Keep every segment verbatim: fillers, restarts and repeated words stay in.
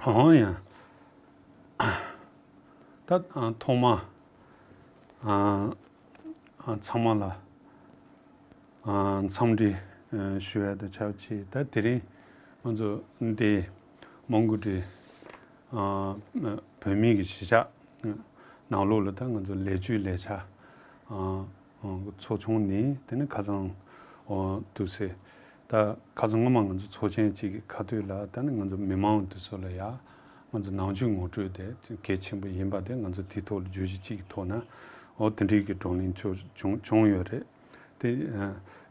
འོང་ཡང་། ད་ཨ་ཐོག་མ་ཨ་ཨ་ཚང་མ་ལ་ཨ་འཚམས་འདྲི་ཨ་ཞུ་ཡ་དང་ཆབས་ཅིག་ད་དེ་རིང་ང་ཚོ་འདི་མོན་གྷོ་གི་ཨ་བོད་མིའི་གི་གཞིས་ཆགས་ནང་ལོགས་ལ་ད་ང་ཚོ་ལས་བྱེད་ལས་འཆར་ཨ་ཚོགས་ཆུང་ནས་དེ་ནས་ཁ་སང་འོ་དུས་ཚེས་ད་ཁ་སང་སྔོན་མ་ང་ཚོ་ཚོགས་ཆེན་གཅིག་གི་ཁ་ཐུག་ལ་ད་ནི་ང་ཚོ་མི་མང་དེ་ཚོ་ལ་ཡ་ང་ཚོ་ནང་ཆོས་ངོ་སྤྲོད་དེ་གལ་ཆེན་པོ་ཡིན་པ་དེ་ང་ཚོ་དེའི་ཐོག་ལ་བརྗོད་གཞི་གཅིག་གི་ཐོག་ན་འོ་དེ་འདྲའི་གི་བགྲོ་གླེང་ཚོགས་བྱུང་བྱུང་ཡོད་རེད། དེ་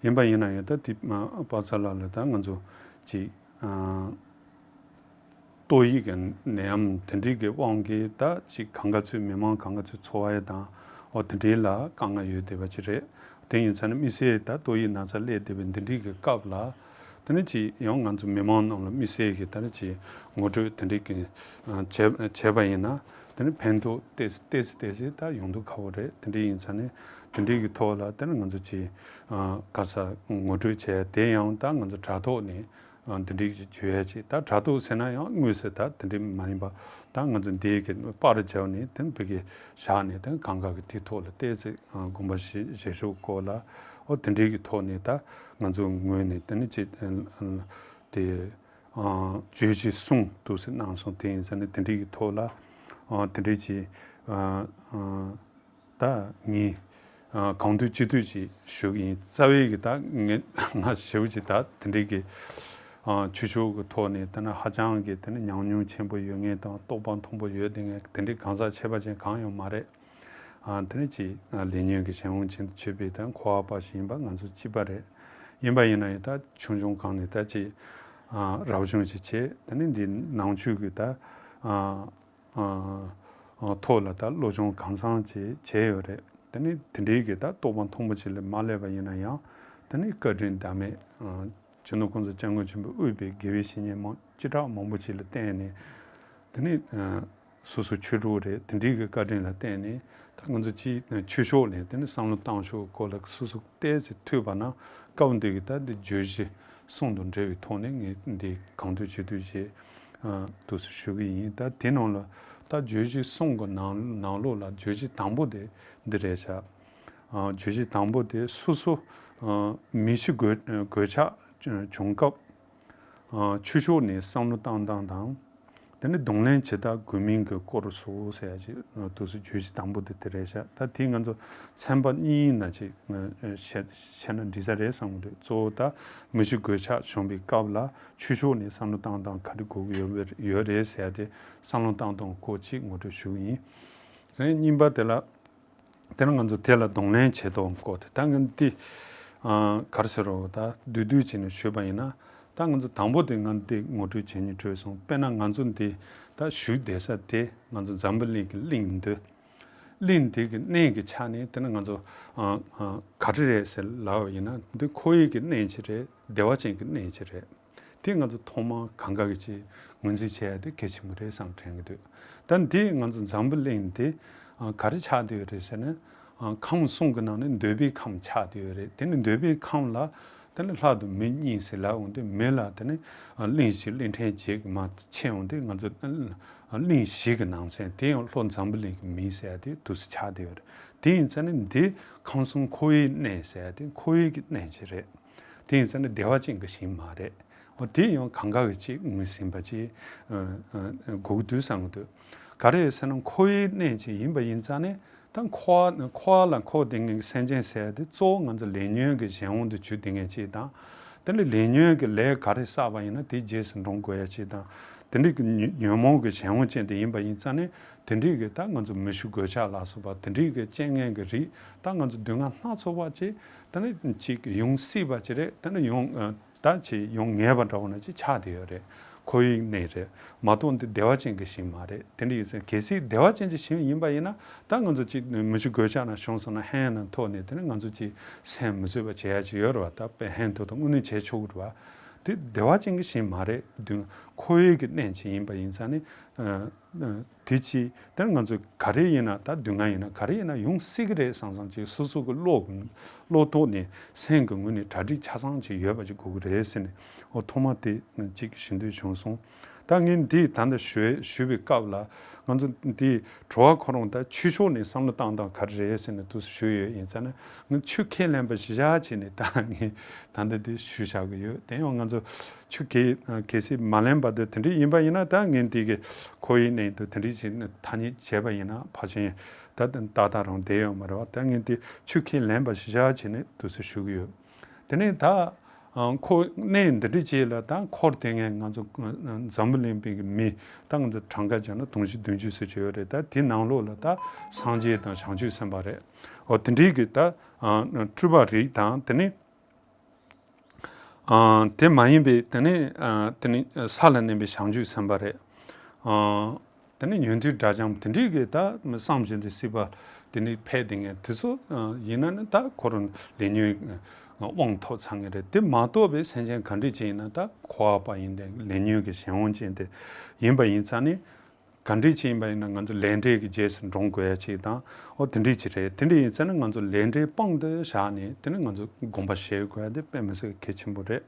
ཡིན་པ་ཡིན་ན་ཡང་ད་དེ་པ་ཚ་ལ་ལ་ད་ང་ཚོ་གཅིག་ཏོག་དབྱིབས་ཀྱི་ནད་ཡམས་དེ་འདྲའི་གི་དབང་གིས་ད་ཅིག་གང་ག་ཚོད་མི་མང་གང་ག་ཚོད་འཚོ་བ་ཡི་དང་འོ་དེ་འདྲའི་ལ་དཀའ་ངལ་ཡོད་བསྡད་པ་ཅིག་རེད། དེ་ཡིན་ཙང་ནི་དམིགས་བསལ་ད་ཏོག་དབྱིབས་ན་ཚ་སླེབས་བསྡད་པའི་འདི་འདྲའི་གི་སྐབས་ལ་དེ་ནི་ཅིག་ཡང་ང་ཚོ་མི་མང་རྣམས་ལ་དམིགས་བསལ་གྱི་ད་ནི་ཅིག་ངོ་སྤྲོད་དེ་འདྲའི་གི་བྱས་བྱས་པ་ཡིན་ན་དེ་ནི་ཕན་ཐོགས་ཏོག་ཙམ་ཏོག་ཙམ་ཏོག་ཙམ་ད་ཡོང་དུས་ཁག་པོ་རེད། དེ་འདྲའི་ཡིན་ཙང་ནི་དེ་འདྲའི་གི་ཐོག་ལ་དེ་ནི་ང་ཚོ་ཅིག་ག་ས་ངོ་སྤྲོད་བྱས་དེ་ཡང་ད་ང་ཚོ་དྲ་ཐོག་ནས། འདི་འདྲའི་བརྗོད་ཡ་ཅིག་ད་དྲ་ཐོག་ཟེར་ན་ཡང་དངོས་སུ་ད་དེ་འདྲའི་མ་ཡིན་པ་ད་ང་ཚོ་འདིའི་གི་པར་བརྒྱབ་ནས་དེ་བོད་ཀྱི་བཞག་ནས་དེ་གང་ག་གི་དེའི་ཐོག་ལ་བལྟས་ཚེ་དགོངས་པ་བཞེས་བཞེས་ཕྱོགས་སྐོར་ལ་ཨོ་དེ་འདྲའི་གི་ཐོག་ནས་ད་ང་ཚོ་ངོས་ནས་དེ་ནི་ཅིག་དེ་བརྗོད་གཞི་གསུང་འདུག་ཟེར་གནང་སོང་། དེ་ཡིན་ཙང་ནས་དེ་འདྲའི་གི་ཐོག་ལ་དེ་འདྲའི་ཅིག་ད་ངས་གང་ཐུབ་ཅི་ཐུབ་ཅིག་ཞུ་གི་ཡིན། རྩ་བའི་གི་ད་ངས་ང་ཞེ་པོ་ཅིག་ད་དེ་འདྲའི་གི་ཆོས་ཕྱོགས་ཀྱི་ཐོག་ནས་དེ་ན་ཧ་ཅང་གི་དེ་ནི་ཉམས་མྱོང་ཆེན་པོ་ཡོད་མཁན་དང་རྟོགས་པ་མཐོན་པོ་ཡོད་དེ་ངས་དེ་འདྲའི་གང་ཟག་ཆེ་བ་ཅན་གང་ཡང་མ་རེད། དེ་ནི་ཅིག་ལས་ཉོན་གྱི་གཞན་དབང་ཅན་དུ་གྱུར་པའི་ད་འཁོར་བ་པ་ཞིག་ཡིན་པ་ང་ཚོ་གཅིག་པ་རེད། ཡིན་པ་ཡིན་ན་ཡང་ད་ཆུང་ཆུང་སྒང་ནས་ད་ཅིག་རབ་བྱུང་ཅིག་བྱས་དེ་ནི་འདི་ནང་ཆོས་ཀྱི་ད། ཐོག་ལ་ད་བློ་སྦྱོང་གང་འཚམ་ཅིག་བྱས་ཡོད་རེད། དེ་ནི་དེ་འདྲའི་གི་ད་རྟོགས་པ་མཐོན་པོ་ཅིག་ལ་མ་སླེབས་པ་ཡིན་ན་ཡང་དེ་ནི་བཀའ་དྲིན་ཟླ་མེད་སྤྱི་ནོར་༸གོང་ས་༸སྐྱབས་མགོན་ཆེན་པོས་དབུས་པའི་དགེ་བའི་བཤེས་གཉེན་མང་ཅི་དྲག་མང་པོ་ཅིག་ལ་བརྟེན་ནས་དེ་ནི་སོ་སོ་ཆོས་གྲོགས་རེད། དེ་འདྲའི་གི་བཀའ་དྲིན་ལ་བརྟེན་ནས་ད་ང་ཚོ་ཅིག་ཆོས་ཕྱོགས་ནས་དེ་ནི་བསམ་བློ་བཏང་ཕྱོགས་སྐོར་ལ་སོ་སོ་ཏོག་ཙམ་ཐོས་པ་ན་སྐབས་འདི་གི་ད་འདི་བརྗོད་གཞི་གསུང་དང་འབྲེལ་བའི་ཐོག་ནས་ངས་འདི་གང་ཐུབ་ཅི་ཐུབ་ཅིག་འདུག་སེ་ཞུ་གི་ཡིན། ད་དེ་ནང་ལ་ད་བརྗོད་གཞི་གསུང་གི་ནང་ནང་ལོགས་ལ་བརྗོད་གཞི་དང་པོ་དེ་འདི་རེད་ཤག་བརྗོད་གཞི་དང་པོ་དེ་སོ་སོ་མི་གཤིས་འགོད་འགོད་ཆགས་བྱུང་སྐབས་ཆོས་ཕྱོགས་ནས་བསམ་བློ་བཏང་སྟངས་དང་། དེ་ནས་གདོང་ལེན་བྱེད་སྟངས་དགོས་མིན་གྱི་སྐོར་སོགས་ཟེར་ཡ་ཅིག་འདུག་སེ་བརྗོད་གཞི་དང་པོ་དེ་དེ་རེད་ཤག་ད་དེ་ང་ཚོ་ཚན་པ་གཉིས་ན་ཅིག་བཤད་བཤད་ན་འགྲིག་ས་རེད་བསམ་གྱི་འདུག་གཙོ་བོ་ད་མི་གཤིས་འགོད་ཆགས་བྱུང་བའི་སྐབས་ལ་ཆོས་ཕྱོགས་ནས་བསམ་བློ་བཏང་སྟངས་ག་རེ་དགོས་ཀྱི་ཡོད་པ་ཡོད་རེད་ཟེར་ཡ་དེ་བསམ་བློ་བཏང་སྟངས་སྐོར་ཅིག་ངོ་སྤྲོད་ཞུ་གི་ཡིན། དེ་ནས་གཉིས་པ་དེ་ལ། དེ་ནས་ང་ཚོ་དེ་ལ་གདོང་ལེན་བྱེད་སྟངས་སྐོར་དེ་ད་ངས་འདི་ག་རེ་ཟེར་རོ་ད་བསྡུས་བསྡུས་བྱས་ནས་ཞུས་པ་ཡིན་ན་ད་ང་ཚོ་དང་པོ་དེ་ང་འདི་ངོ་སྤྲོད་བྱེད་སྙིང་བྲོས་སོང་། དཔེར་ན་ང་ཚོ་འདི་ད་བཞུགས་བསྡད་ས་དེ་ང་ཚོ་འཛམ་བུ་གླིང་གི་གླིང་འདི་གླིང་འདི་གི་གནས་ཀྱི་ཆ་ནས་དེ་ནས་ང་ཚོ་ག་རེ་རེད་ཟེར་ལབ་པ་ཡིན་ན་འདི་འཁོར་བའི་གི་གནས་ཅིག་རེད། བདེ་བ་ཅན་གྱི་གནས་ཅིག་རེད། དེ་ང་ཚོ་ཐོག་མར་གང་ག་གི་ཅིག་ངོས་འཛིན་བྱེད་ཡ་དེ་གལ་ཆེན་པོ་རེད་བསམ་དྲན་གྱི་འདུག་ད་འདི་ང་ཚོ་འཛམ་བུ་གླིང་འདི་ག་རེ་ཆགས་བསྡད་ཡོད་རེད་ཟེར་ན། ཁམས་གསུམ་གྱི་ནང་ནས་འདོད་པའི་ཁམས་ཆགས་བསྡད་ཡོད་རེད། དེ་ནི་འདོད་པའི་ཁམས་ལ་དེ་ནི་ལྷ་དང་མི་གཉིས་ཟེར་ལབ་འོང་དུས་མི་ལ་དེ་ནི་གླིང་བཞི་གླིང་ཕྲན་བརྒྱད་ཀྱི་མར་ཕྱེ་འོང་དུས་ང་ཚོ་གླིང་བཞི་གི་ནང་ཚན་དེ་ཡང་ལྷོ་འཛམ་བུ་གླིང་གི་མི་ཟེར་ཡ་དེ་འདུག་སེ་ཆགས་བསྡད་ཡོད་རེད། དེ་ཡིན་ཙང་ནི་འདི་ཁམས་གསུམ་འཁོར་བའི་གནས་ཟེར་ཡ་དེ་འཁོར་བའི་གི་གནས་ཅིག་རེད། དེ་ཡིན་ཙང་ནི་བདེ་བ་ཅན་གྱི་ཞིང་མ་རེད། འོ་དེ་ཡང་གང་ག་གི་ཅིག་ངོས་ཟིན་པ་ཅིག་དགོས་ཀྱི་འདུག་བསམ་གྱི་འདུག་ག་རེ་ཟེར་ན་འཁོར་བའི་གནས་ཅིག་ཡིན་པ་ཡིན་ཙང་ནི་ད་འཁོར་བ་འཁོར་བ་ལ་འཁོར་བསྡད་མཁན་གྱི་སེམས་ཅན་ཟེར་ཡ་དེ་གཙོ་བོ་ང་ཚོ་ལས་ཉོན་གྱི་གཞན་དབང་དུ་གྱུར་བསྡད་མཁན་ཅིག་དང་། དེ་ནི་ལས་ཉོན་གྱི་ལས་ག་རེ་བསགས་པ་ཡིན་ན་དེ་རྗེས་སུ་འབྲང་དགོས་ཡ་ཅིག་དང་། དེ་འདྲའི་གི་ཉོན་ཉོན་མོངས་ཀྱི་གཞན་དབང་ཅན་དེ་ཡིན་པ་ཡིན་ཙང་ནི་དེ་འདྲའི་གི་ད་ང་ཚོ་མི་གཤིས་འགོད་ཆགས་ལ་སོགས་པ་དེ་འདྲའི་གི་རྐྱེན་ངན་གྱི་རིགས་ད་ང་ཚོ་སྡུག་བསྔལ་སྣ་ཚོགས་པ་ཅིག་ད་ནི་ཅིག་ཡོང་སྲིད་པ་ཅིག་རེད། ད་ནི་ཡོང་ད་ཅིག་ཡོང་ངེས་པ་འདྲ་བོ་ན་ཅིག་ཆགས་བསྡད་ཡོད་རེད། འཁོར་བའི་གནས་རེད་མ་གཏོགས་འདི་བདེ་བ་ཅན་གྱི་ཞིང་མ་རེད། དེ་འདྲ་ཡིན་ཙང་གལ་སྲིད་བདེ་བ་ཅན་གྱི་ཞིང་ཡིན་པ་ཡིན་ན་ད་ང་ཚོ་ཅིག་མི་གཤིས་འགོད་ཆགས་ན་བྱུང་སོང་ན་ཧན་ན་ཐོག་ནས་དེ་ནི་ང་ཚོ་ཅིག་སེམས་མི་བཟོད་པ་བྱེད་ཡ་ཅིག་ཡོད་རེད་བ། ད་དཔེ་ཧན་ཐོག་ཏུ་དངོས་གནས་བྱེད་ཆོག་གི་རེད་བ། དེ་བདེ་བ་ཅན་གྱི་ཞིང་མ་རེད། འཁོར་བའི་གི་གནས་ཅིག་ཡིན་པ་ཡིན་ཙང་ནི། དེ་ཅི་དེར་ང་ཚོས་ག་རེ་ཡིན་ན་ད་སྡུག་བསྔལ་ཡིན་ན་ག་རེ་ཡིན་ན་ཡོང་སྲིད་ཀྱི་རེད་བསམ་བསམ་ཅིག་སོ་སོ་གི་བློ་བློ་ཐོག་ནས་སེམས་ཀྱི་ངོས་ནས་གྲ་སྒྲིག་ཆ་ཚང་ཅིག་ཡོད་པ་ཅིག་དགོས་ཀྱི་རེད་ཟེར་ནས་འོ་ཐོག་མ་དེ་ཅིག་ཞུ་འདོད་བྱུང་སོང་། ད་ངས་འདི་ད་ལྟ་ཞུ་ཞུས་པའི་སྐབས་ལ་ང་ཚོ་འདི་གྲོ་བ་ཁོ་རང་ད་ཆོས་ཕྱོགས་ནས་བསམ་བློ་བཏང་སྟངས་ག་རེ་རེད་ཟེར་ནས་འདུག་སེ་ཞུས་ཡོད། ཡིན་ཙང་ན་ང་ཆོས་ཁས་ལེན་པ་ཞིག་བཞག་བྱས་ནས་ད་ངས་ད་ལྟ་འདི་ཞུས་བཞག་གི་ཡོད། དེ་ཡང་ང་ཚོ་ཆོས་གལ་གལ་སྲིད་མ་ལེན་པ་དེ་དེ་འདྲ་ཡིན་པ་ཡིན་ན། ད་ངས་འདི་གི་ཁོ་ཡི་ནས་འདུག་དེ་འདྲ་ཞིག་ཐ་སྙད་བྱས་པ་ཡིན་ན་ཕལ་ཆེར་ད་ད་ད་རང་བསྡད་ཡོད་མ་རེད་བ། ད་ངས་འདི་ཆོས་ཁས་ལེན་པ་ཞིག་བཞག་བྱས་ནས་འདུག་སེ་ཞུ་གི་ཡོད། དེ་ནས་ད་ཨ་ཁོ་གནས་འདི་འདྲ་ཅིག་ལ་ད་འཁོར་དེ་ངས་ང་ཚོ་འཛམ་བུ་གླིང་པའི་གི་མི་ད་ང་ཚོ་གྲངས་ཀ་བྱས་ན་དུང་ཕྱུར་བདུན་ཅུ་ཟེར་གྱི་ཡོད་རེད། ད་དེ་ནང་ལོགས་ལ་ད་སངས་རྒྱས་དང་བྱང་ཆུབ་སེམས་དཔའ་རེད། འོ་དེ་འདྲའི་གི་ད་ཨ་སྤྲུལ་པ་རིགས་དང་། དེ་ནས་ཨ་དེ་མ་ཡིན་པའི་དེ་ནས་ཨ་དེ་ནས་ས་ལ་གནས་པའི་བྱང་ཆུབ་སེམས་དཔའ་རེད། ཨ་དེ་ནས་ཉན་ཐོས་དགྲ་བཅོམ་དེ་འདྲའི་གི་ད་བསམ་བཞིན་དུ་སྲིད་པ་དེ་ནས་ཕེབས་དེ་ངས་དེ་ཚོ་ཡིན་ན་ནི་ད་ཁོ་རང་ལས་ཉོན་དབང་ཐོབ་ཚར་ངེས་རེད། དེ་མ་གཏོགས་པའི་སེམས་ཅན་ག་འདྲ་ཅིག་ཡིན་ན་ད་འཁོར་བ་པ་ཡིན་ཏེ་ལས་ཉོན་གྱི་གཞན་དབང་ཅན་དེ་ཡིན་པ་ཡིན་ཙང་ནི། ག་འདྲ་ཅིག་ཡིན་པ་ཡིན་ན་ང་ཚོ་ལས་འབྲས་ཀྱི་རྗེས་སུ་འབྲང་དགོས་ཡ་ཅིག་དང་། འོ་དེ་འདྲ་ཅིག་རེད། དེ་འདྲ་ཡིན་ཙང་ནི་ང་ཚོ་ལས་འབྲས་དཔང་དུ་བཞག་ནས་དེ་ནི་ང་ཚོ་སྒོམ་པ་བྱེད་དགོས་ཡ་དེ་དཔེ་མི་སྲིད་གལ་ཆེན་པོ་རེད།